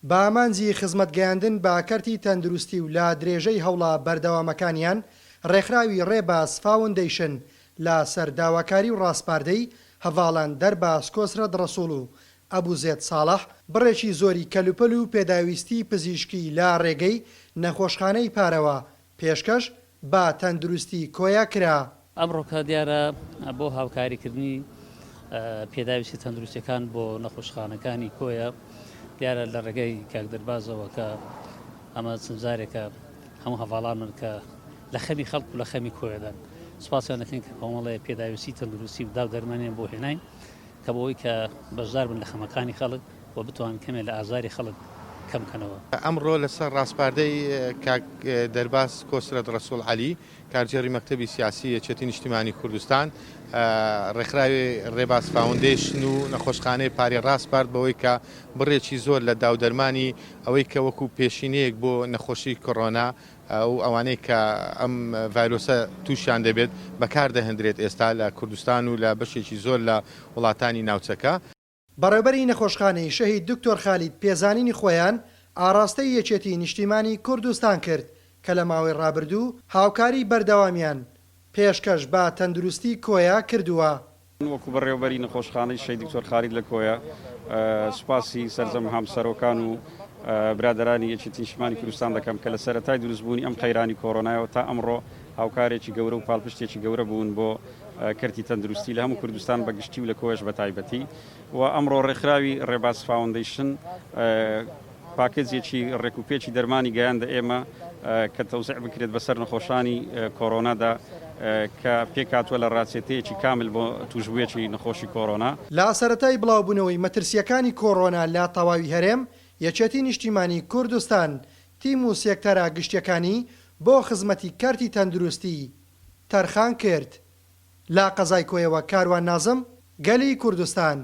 بە ئامانجی خزمەت گەیاندن بە کەرتی تەندروستی و لە درێژەی هەوڵە بەردەوامەکانیان، ڕێکخراوی ڕێباز فاوندەیشن لە سەر داواکاری و ڕاسپاردەی هەڤاڵان دەرباز کۆسرەت ڕەسوڵ و ئەبوزێد ساڵح، بڕێکی زۆری کەلوپەل و پێداویستی پزیشکی لە ڕێگەی نەخۆشخانەی پارەوە پێشکەش بە تەندروستی کۆیە کرا. ئەمڕۆکە دیارە بۆ هاوکاریکردنی پێداویستی تەندروستیەکان بۆ نەخۆشخانەکانی کۆیە دیارە لە ڕێگەی کاک دەربازەوە کە ئەمە چەند جارێکە هەموو هەڤاڵانمان کە لە خەمی خەڵک و لە خەمی کۆیەدان سوپاسیان دەکەین کە کۆمەڵێ پێداویستی تەندروستی و داو دەرمانیان بۆ هێناین کە بۆ ئەوەی کە بەشدار بن لە خەمەکانی خەڵک و بتوانن کەمێ لە ئازاری خەڵک کەم کەنەوە. ئەمڕۆ لەسەر ڕاسپاردەی کاک دەرباز کۆسرەت ڕەسوڵ عەلی، کارگێڕی مەکتەبی سیاسی یەکێتی نیشتیمانی کوردستان، ڕێکخراوی ڕێباز فاوندەیشن و نەخۆشخانەی پاری ڕاسپارد بەوەی کە بڕێکی زۆر لە داودەرمانی ئەوەی کە وەکو پێشینەیەک بۆ نەخۆشی کۆرۆنا و ئەوانەی کە ئەم ڤایرۆسە تووشیان دەبێت بەکار دەهێندرێت ئێستا لە کوردستان و لە بەشێکی زۆر لە وڵاتانی ناوچەکە. بەڕێوبەری نەخۆشخانەی شەهید دکتۆر خالید پێزانینی خۆیان ئاڕاستەی یەکێتی نیشتیمانی کوردستان کرد کە لە ماوەی ڕابردوو هاوکاری بەردەوامیان پێشکەش بە تەندروستی کۆیە کردووە. من وەکو بەڕێوەبەری نەخۆشخانەی شەهید دکتۆر خالید لە کۆیە سوپاسی سەرجەم هامسەرۆکان و برادەرانی یەکێتی نیشتمانی کوردستان دەکەم کە لە سەرەتای دروستبوونی ئەم قەیرانی کۆرۆنایەوە تا ئەمڕۆ هاوکارێکی گەورە و پاڵپشتێکی گەورە بوون بۆ کەرتی تەندروستی لە هەموو کوردستان بە گشتی و لە کۆیەش بە تایبەتی و ئەمڕۆ ڕێکخراوی ڕێباز فاوەندەیشن پاکێجێکی ڕێکوپێکی دەرمانی گەیاندە ئێمە کە تەوزیع بکرێت بەسەر نەخۆشانی کۆرۆنادا کە پێکهاتووە لە ڕاچێتەیەکی کامل بۆ تووشبوویەکی نەخۆشی کۆرۆنا. لە سەرەتای بڵاوبوونەوەی مەترسییەکانی کۆرۆنا لە تەواوی هەرێم، یەکێتی نیشتیمانی کوردستان تیم و سێکتەرە گشتیەکانی بۆ خزمەتی کەرتی تەندروستی تەرخان کرد. لە قەزای کۆیەوە کاروان نازم، گەلی کوردستان.